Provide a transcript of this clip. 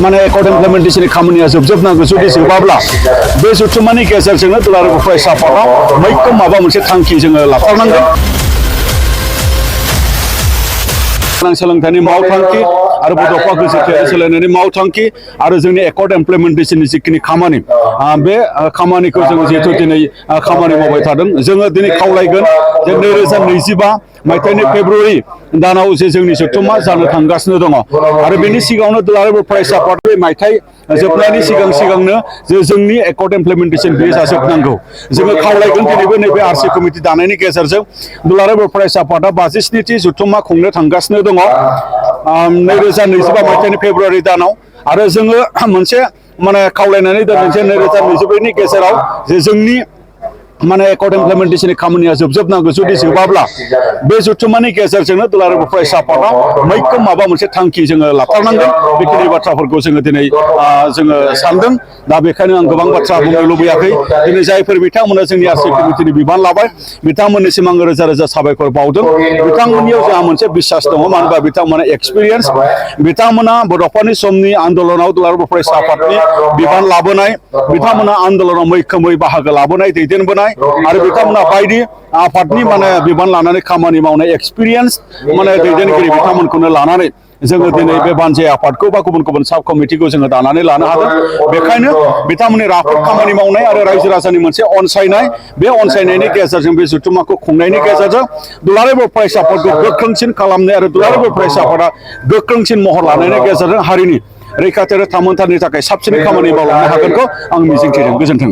माने एकर्ड इमप्लिमेन्टेशननि खामानिया जोबजोबनांगौ जुदि जोबाब्ला बे जथुम्मानि गेजेरजोंनो दुलाराय बर' फरायसा आफादाव मैखोम माबा मोनसे थांखि जोङो लाथारनांगोन। सोलोंथाइनि मावथांखि आरो बड'फा गोजौ सोलायनायनि मावथांखि आरो जोंनि एकर्ड इमप्लिमेन्टेशननि जिखिनि खामानि बे खामानिखौ जों जिहेतु दिनै खामानि मावबाय थादों जोङो दिनै खावलायगोन जे 2025 मायथाइनि फेब्रुवारि दानाव जे जोंनि जथुम्मा जानो थांगासिनो दङ आरो बेनि सिगाङावनो दुलाराय बर' फरायसा आफाद बे मायथाइ जोबनायनि सिगांनो जे जोंनि एकर्ड इमप्लिमेन्टेशन बेयो जाजोबनांगौ जोङो खावलायगोन दिनैबो नैबे आरसि कमिटि दानायनि गेजेरजों दुलाराय बर' फरायसा आफादा 52थि जथुम्मा खुंनो थांगासिनो दङ 2025 मायथाइनि फेब्रुवारि दानाव आरो जोङो मोनसे माने खावलायनानै दोनदों जे 2024नि गेजेराव जे जोंनि माने एकर्ड इमप्लिमेन्टेशननि खामानिया जोबजोबनांगौ जुदि जोबाब्ला बे जथुम्मानि गेजेरजोंनो दुलाराय बर' फरायसा आफादा मैखोम माबा मोनसे थांखि जोङो लाथारनांगोन बेखिनि बाथ्राफोरखौ जोङो दिनै जोङो सानदों दा बेखायनो आं गोबां बाथ्रा बुंनो लुबैयाखै दिनै जायफोर बिथांमोना जोंनि आरसि कमिटिनि बिबान लाबाय बिथांमोननिसिम आं रोजा रोजा साबायखर बावदों बिथांमोननियाव जोंहा मोनसे बिसास दङ मानो होनबा बिथांमोना एक्सपिरियेन्स बिथांमोना बड'फानि समनि आन्दलनाव दुलाराय बर' फरायसा आफादनि बिबान लाबोनाय बिथांमोना आन्दलनाव मैखोमै बाहागो लाबोनाय दैदेनबोनाय आरो बिथांमोना बायदि आफादनि माने बिबान लानानै खामानि मावनाय एक्सपिरियेन्स माने दैदेनगिरि बिथांमोनखौनो लानानै जोङो दिनै बे बानजाय आफादखौ बा गुबुन गुबुन साब कमिटिखौ जोङो दानानै लानो हादों बेखायनो बिथांमोननि राफोद खामानि मावनाय आरो रायजो राजानि मोनसे अनसायनाय बे अनसायनायनि गेजेरजों बे जथुम्माखौ खुंनायनि गेजेरजों दुलाराय बर' फरायसा आफादखौ गोख्रोंसिन खालामनाय आरो दुलाराय बर' फरायसा आफादा गोख्रोंसिन महर लानायनि गेजेरजों हारिनि रैखाथि आरो थामोनथानि थाखाय साबसिन खामानि मावलांनो हागोनखौ आं मिजिंथिदों। गोजोन्थों।